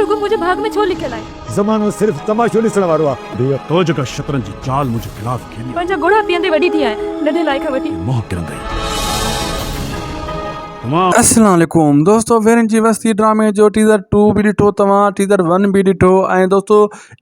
رڳو منهنجي ڀاڳ ۾ ڇو لکيل آهي؟ زمانو صرف تماشو ڏسڻ وارو آ. بي تو جيڪا شطرنج جي چال منهنجي خلاف کيڏي آ. پنهنجا ڳوڙها پيئندي وڏي ٿي آهيان، ننڍي لاء کان وٺي. منهن ڪرندئي توهان. اسلام عليڪم دوستو ويرن جي وستي ڊرامي جو ٽيزر ٽو به ڏٺو توهان ٽيزر ون به ڏٺو ۽ دوستو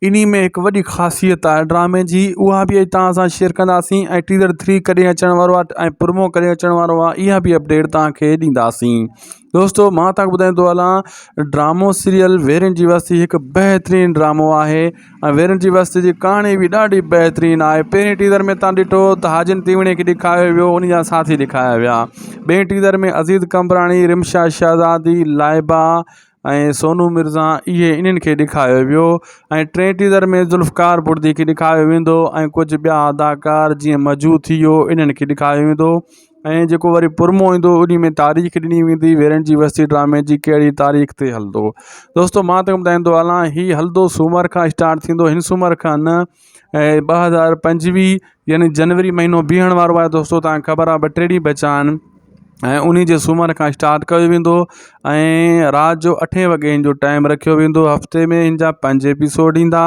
انهي ۾ هڪ وڏي خاصيت آهي ڊرامي جي اها به اڄ توهان سان شيئر ڪنداسين ۽ ٽيزر ٿري ڪڏهن اچڻ وارو آهي ۽ پرومو ڪڏهن اچڻ وارو آهي اها به اپڊيٽ توهان کي ڏينداسين دوستو مان توهان کي ٻڌائيندو هلان ڊرامو سيريل ويرين جي وستي هڪ بهترين ڊرامو آهي ۽ ويرين جي وستي جي ڪهاڻي به ڏاڍي بهترين آهي پهرين ٽيزر ۾ توهان ڏٺو ته حاجن تيوڻي کي ڏيکاريو ويو ان جا ساٿي ڏيکاريا ويا ٻئي ٽيزر ۾ عزيز قمبراڻي رمشا شهزادي لائبا ۽ سونو مرزا اهي انهن کي ڏيکاريو ويو ۽ ٽئين ٽيزر ۾ ذوالفقار بڙدي کي ڏيکاريو ويندو ۽ ڪجهه ٻيا اداڪار جيئن مجو ٿي ويو انهن کي ڏيکاريو ويندو ۽ جيڪو وري پرمو ايندو انهي ۾ تاريخ ڏني ويندي ويرن جي وستي ڊرامي جي ڪهڙي تاريخ تي هلندو دوستو مان توکي ٻڌائيندو هلان هي هلندو سومر کان اسٽارٽ ٿيندو هن سومر کان نه ۽ 2025 يعني جنوري مهينو بيهڻ وارو آهي دوستو توهان کي خبر آهي ٻه ٽي ڏينهن بچا آهن ۽ انهي جي سومر کان اسٽارٽ ڪيو ويندو ۽ رات جو اٺين وڳي هن جو ٽائيم رکيو ويندو هفتي ۾ هن جا پنج ايپيسوڊ ايندا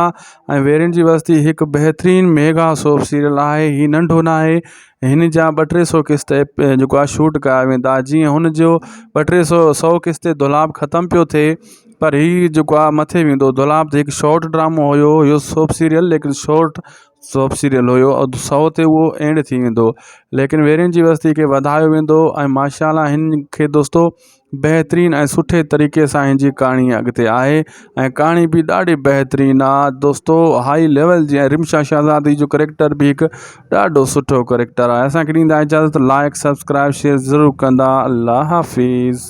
۽ ويرن جي وستي هڪ بهترين ميگا سوپ سيريل آهي هي ننڍو ناهي هن جا ٻه ٽي سو قسط جيڪو آهي شوٽ ڪيا ويندا جيئن هن جو ٻه ٽي سو سو قسط دولاب ختم پيو ٿئي پر هي جيڪو آهي مٿي ويندو دولاب ته هڪ شارٽ ڊرامو هيو اهو سوپ سيريل ليڪن شارٽ سوپ سيريل هيو سو تي اهو اينڊ ٿي ويندو ليڪن ويرين جي وستي کي وڌايو ويندو ۽ ماشاء الله هن کي دوستو بهترين ۽ سٺي طريقي سان هن جي ڪهاڻي اڳتي آهي ۽ ڪهاڻي به ڏاڍي بهترين آ دوستو هائي ليول جي رمشا شهزادي جو ڪريڪٽر به هڪ ڏاڍو سٺو ڪريڪٽر آهي اسان کي ڏيندا اجازت لائڪ سبسڪرائب شيئر ضرور ڪندا الله حافظ.